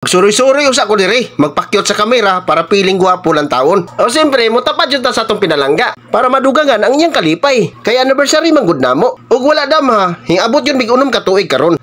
Suroy-suroy usa ko diri, magpakyot sa kamera para piling gwapo lang taon. O siyempre, mutapad jud ta sa atong pinalangga para madugangan ang iyang kalipay. Kay anniversary man gud namo. Ug wala dam ha, hingabot yun mig 6 ka tuig karon.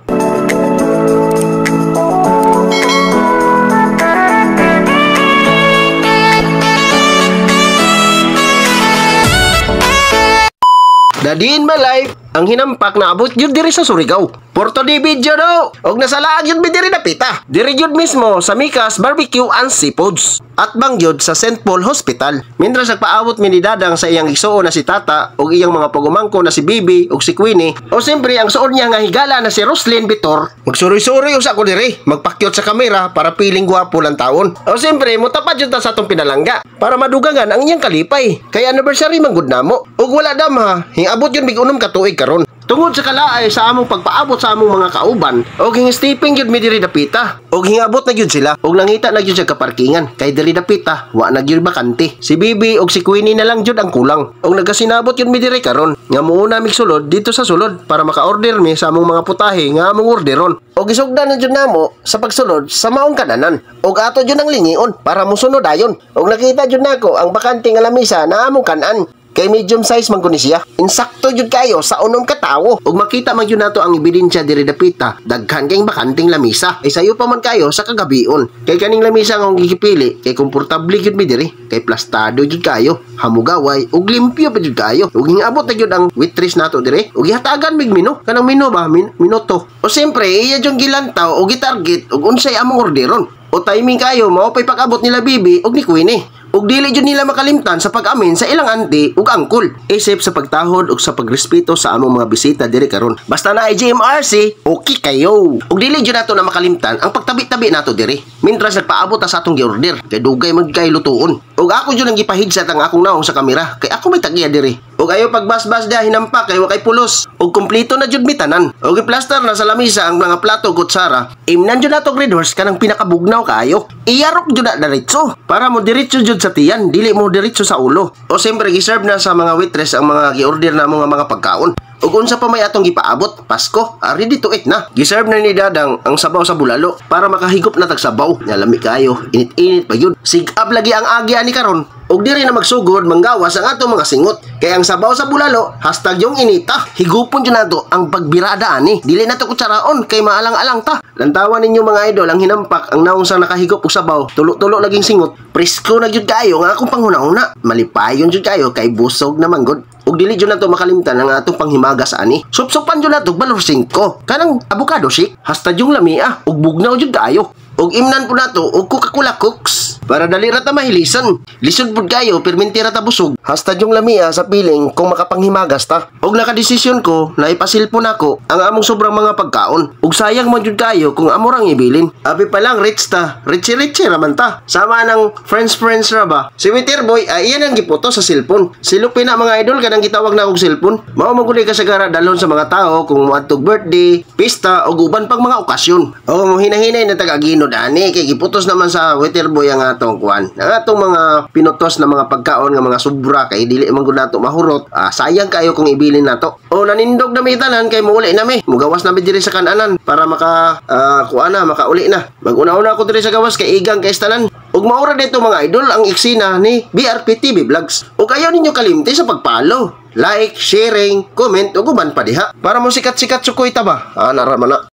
Daddy in my life, ang hinampak na abot yun diri sa Surigao. Porto di video do. Og nasalaag yun mi diri dapita. Diri yun mismo sa Mika's Barbecue and Seafoods. At bang yun sa St. Paul Hospital. Mintras nagpaabot mi ni Dadang sa iyang igsuon na si Tata og iyang mga pagumangko na si Bibi og si Queenie. O siyempre ang suon niya nga higala na si Roslyn Vitor. Magsuroy-suroy usa ko diri, magpakyot sa kamera para piling gwapo lang taon. O siyempre mutapad jud ta sa atong pinalangga para madugangan ang iyang kalipay. Kay anniversary man gud namo. Ug wala dam ha, hingabot yun mig 6 ka tuig karon. Tungod sa kalaay sa among pagpaabot sa among mga kauban, og hingstiping gyud mi diri dapita. Og hingabot na gyud sila, og nangita na gyud sa kaparkingan kay diri dapita wa na gyud bakante. Si Bibi og si Queenie na lang gyud ang kulang. Og nagasinabot gyud mi diri karon nga muuna mig sulod dito sa sulod para maka-order mi sa among mga putahe nga among orderon. Og isugdan na gyud namo sa pagsulod sa maong kananan. Og ato gyud ang lingion para mosunod dayon. Og nakita gyud nako ang bakante nga lamisa na among kanan. Kay medium size man kuno siya. Insakto jud kayo sa 6 ka tawo. Ug makita man jud nato ang ebidensya diri dapita, daghan kay bakanting lamisa. Ay sayo pa man kayo sa kagabion. Kay kaning lamisa nga akong gipili, kay komportable jud mi diri, kay plastado jud kayo, hamugaway ug limpyo pa jud kayo. Ug hingabot na jud ang waitress nato diri. Ug gihatagan mig menu, kanang menu ba, minuto. O siyempre iya jud gilantaw ug gitarget ug unsay among orderon. O timing kayo mao pay pag-abot nila Bibi ug ni Queenie. Ug dili jud nila makalimtan sa pag-amin sa ilang auntie ug angkol. Isip sa pagtahod ug sa pagrespeto sa among mga bisita diri karon. Basta na GMRC, okay kayo. Ug dili jud nato na makalimtan ang pagtabi-tabi nato diri. Mintras nagpaabot ta sa atong gi-order kay dugay man kay lutuon. Ug ako jud ang gipahigsat ang akong naong sa kamera kay ako may tag-iya diri. Ug ayo pagbasbas diha hinampak kay wa kay pulos. Ug kumpleto na jud mi tanan. Ug giplaster na sa lamisa ang mga plato ug kutsara. Imnan jud nato Red Horse kanang pinakabugnaw kaayo. Iyarok jud na diretso para mo diretso jud sa tiyan, dili mo diretso sa ulo. O siyempre giserve na sa mga waitress ang mga gi-order na mga pagkaon. Ug unsa pa may atong gipaabot, Pasko, ready to eat na. Giserve na ni Dadang ang sabaw sa bulalo para makahigop na tag sabaw. Nalami kayo, init-init pa yun. Sigab lagi ang agi ani karon. Ug diri na magsugod manggawas ang atong mga singot. Kay ang sabaw sa bulalo, hashtag yung inita. Higupon jud nato ang pagbirada ani. Dili na to kutsaraon kay maalang-alang ta. Lantawan ninyo mga idol ang hinampak ang naong sa nakahigop og sabaw, tulo-tulo laging singot. Presko na jud kayo nga akong panghuna-huna. Malipayon jud kayo kay busog na manggod. Ug dili jud nato makalimtan ang atong panghimagas ani. Supsupan jud nato balor 5. Kanang avocado shake, hashtag yung lamia ug bugnaw jud kayo. Ug imnan po nato og Coca-Cola Cokes para dali ra ta mahilisan. Lisod pud kayo perminti ra ta busog. Hasta yung lamia sa piling kung makapanghimagas ta. Ug nakadesisyon ko na ipasilpon nako ang among sobrang mga pagkaon. Ug sayang man jud kayo kung amo rang ibilin. Abi pa lang rich ta, richi-richi ra man ta. Sama ng friends friends ra ba. Si Waiter Boy ay iyan ang giputo sa cellphone. Silupin na mga idol kanang gitawag na og cellphone. Mao man gud kasagara dalon sa mga tao kung moadtog birthday, pista ug uban pang mga okasyon. O mo hinahinay na taga-ginod ani kay giputos naman sa waiter boy ang atong kuan. Ang atong mga pinutos na mga pagkaon nga mga sobra kay dili man gud nato mahurot. Sayang kayo kung ibilin nato. O nanindog na mi tanan kay muuli na mi. Mugawas na mi diri sa kananan para maka kuan na makauli na. Maguna-una ako diri sa gawas kay igang kay tanan. Ug maura dito mga idol ang eksena ni BRP TV Vlogs. Ug ayaw ninyo kalimti sa pag-follow, like, sharing, comment ug uban pa diha para mo sikat-sikat sukoy ta ba. Nara man na.